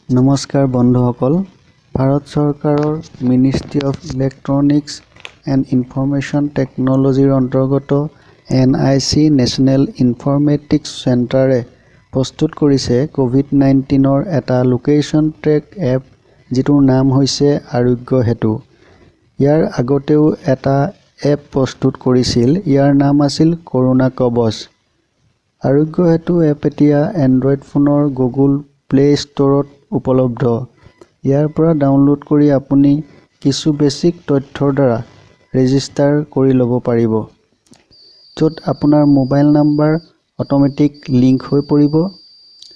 নমস্কাৰ বন্ধুসকল, ভাৰত চৰকাৰৰ Ministry of Electronics and Information টেকন'লজিৰ অন্তৰ্গত এনআইচি, নেশ্যনেল ইনফৰমেটিক্স চেণ্টাৰে প্ৰস্তুত কৰিছে ক'ভিড-19ৰ এটা লোকেশ্যন ট্ৰেক এপ, যিটোৰ নাম হৈছে আৰোগ্য সেতু। ইয়াৰ আগতেও এটা এপ প্ৰস্তুত কৰিছিল, ইয়াৰ নাম আছিল কৰোনা কৱচ। আৰোগ্য সেতু এপ এতিয়া এণ্ড্ৰইড ফোনৰ গুগল প্লে ষ্ট'ৰত উপলব্ধ। ইয়াৰ পৰা ডাউনলোড কৰি আপুনি কিছু বেছিক তথ্যৰ দ্বাৰা ৰেজিষ্টাৰ কৰি ল'ব পাৰিব, য'ত আপোনাৰ মোবাইল নাম্বাৰ অট'মেটিক লিংক হৈ পৰিব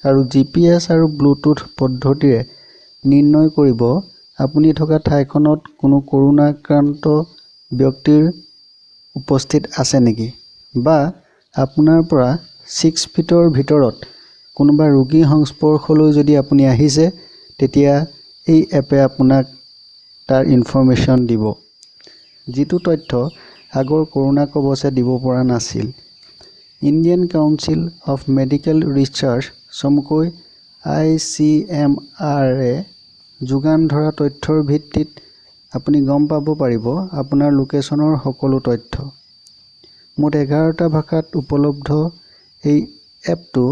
আৰু জিপিএছ আৰু ব্লুটুথ পদ্ধতিৰে নিৰ্ণয় কৰিব আপুনি থকা ঠাইখনত কোনো কৰোনা আক্ৰান্ত ব্যক্তিৰ উপস্থিত আছে নেকি বা আপোনাৰ পৰা 6 ফিটৰ ভিতৰত কোনোবা ৰোগীৰ সংস্পৰ্শলৈ যদি আপুনি আহিছে, তেতিয়া এই এপে আপোনাক তাৰ ইনফৰমেশ্যন দিব, যিটো তথ্য আগৰ কৰোনা কৱচে দিব পৰা নাছিল। Indian Council of Medical Research চমুকৈ আইচিএমআৰে যোগান ধৰা তথ্যৰ ভিত্তিত আপুনি গম পাব পাৰিব আপোনাৰ লোকেশ্যনৰ সকলো তথ্য। মুঠ 11টা ভাষাত উপলব্ধ এই এপটো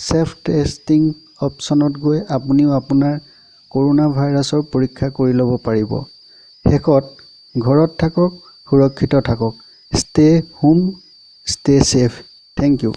ছেল্ফ টেষ্টিং অপশ্যনত গৈ আপুনিও আপোনাৰ কৰোনা ভাইৰাছৰ পৰীক্ষা কৰি ল'ব পাৰিব। শেষত, ঘৰত থাকক, সুৰক্ষিত থাকক। Stay home, stay safe. Thank you.